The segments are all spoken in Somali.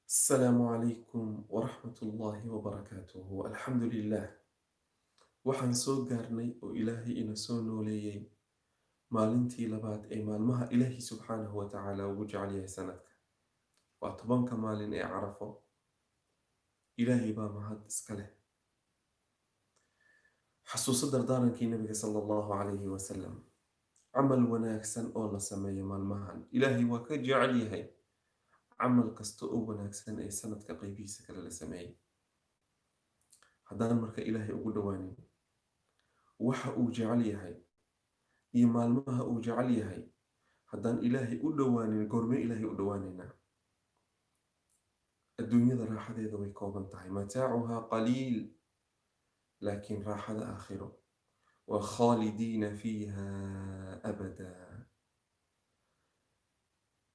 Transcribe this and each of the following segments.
Asalaamu calaykum waraxmatullaahi wabarakaatuhu. Alxamdulilah, waxaan soo gaarnay oo Ilaahay ina soo nooleeyey maalintii labaad ee maalmaha Ilaahi subxaanahu wa tacaala ugu jecel yahay sanadka. Waa 10-ka maalin ee Carafo. Ilaahay baa mahad iska leh. Xasuuso dardaarankii Nabiga sala Allahu calayhi wasalam: camal wanaagsan oo la sameeyo maalmahan Ilaahay waa ka jecel yahay camal kasta oo wanaagsan ee sanadka qaybihiisa kale la sameeyey. Haddaan marka Ilaahay ugu dhowaanin waxa uu jecel yahay iyo maalmaha uu jecel yahay, haddaan Ilaahay u dhowaanin, goormee Ilaahay u dhowaanaynaa? Adduunyada raaxadeeda way kooban tahay, mataacuhaa qaliil, laakiin raaxada aakhiro waa khaalidiina fiiha abada.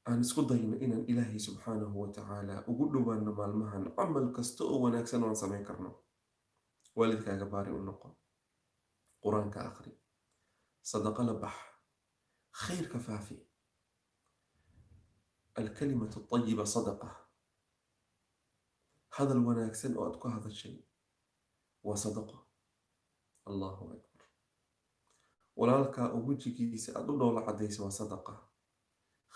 Aan isku dayno inaan Ilaahay subxaanahu wa tacaala ugu dhowaano maalmahan camal kasta oo wanaagsan oo aan samayn karno. Waalidkaaga baari u noqo, Qur-aanka akhri, sadaqa la bax, khayrka faafi. Alkalimatu ayiba sadaqa. Hadal wanaagsan oo aad ku hadashay waa sadaqo. Allahu akbar! Walaalkaa oo wejigiisa aad u dhoola caddayso waa sadaqa.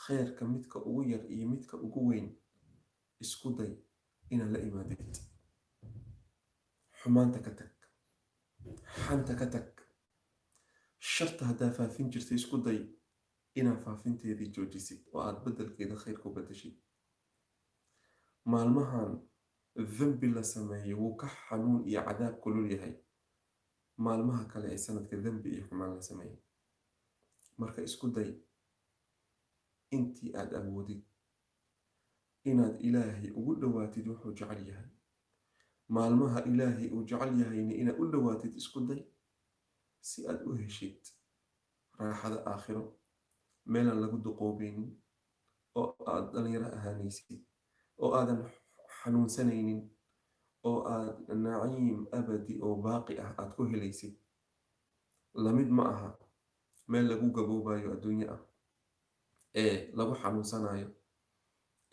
Khayrka midka ugu yar iyo midka ugu weyn isku day inaad la imaadid. Xumaanta ka tag, xanta ka tag, sharta haddaa faafin jirta isku day inaad faafinteedii joojisid oo aad beddelkeeda khayr ku beddeshid. Maalmahan dembi la sameeyo wuu ka xanuun iyo cadaab kulul yahay maalmaha kale ee sanadka dembi iyo xumaan la sameeyo. Marka isku day intii aad awoodid inaad Ilaahay ugu dhowaatid wuxuu jecel yahay. Maalmaha Ilaahay uu jecel yahayna inaad u dhowaatid isku day, si aad u heshid raaxada aakhiro, meelaan lagu duqoobeynin oo aad dhalinyaro ahaanaysid oo aadan xanuunsanaynin oo aad naciim abadi oo baaqi ah aad ku helaysid. Lamid ma aha meel lagu gaboobayo adduunyo ah ee lagu xanuunsanayo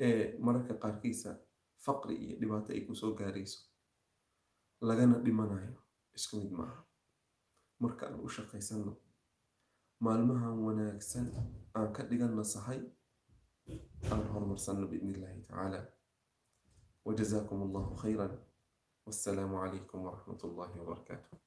ee mararka qaarkiisa faqri iyo dhibaato ay kusoo gaarayso, lagana dhimanayo. Isku mid maaha. Marka aan u shaqaysano maalmahan wanaagsan, aan ka dhiganno sahay aan horumarsanno biidni Illaahi tacaala. Wajazaakum Allahu khayran, wassalaamu calaykum waraxmat Ullahi wabarakaatuh.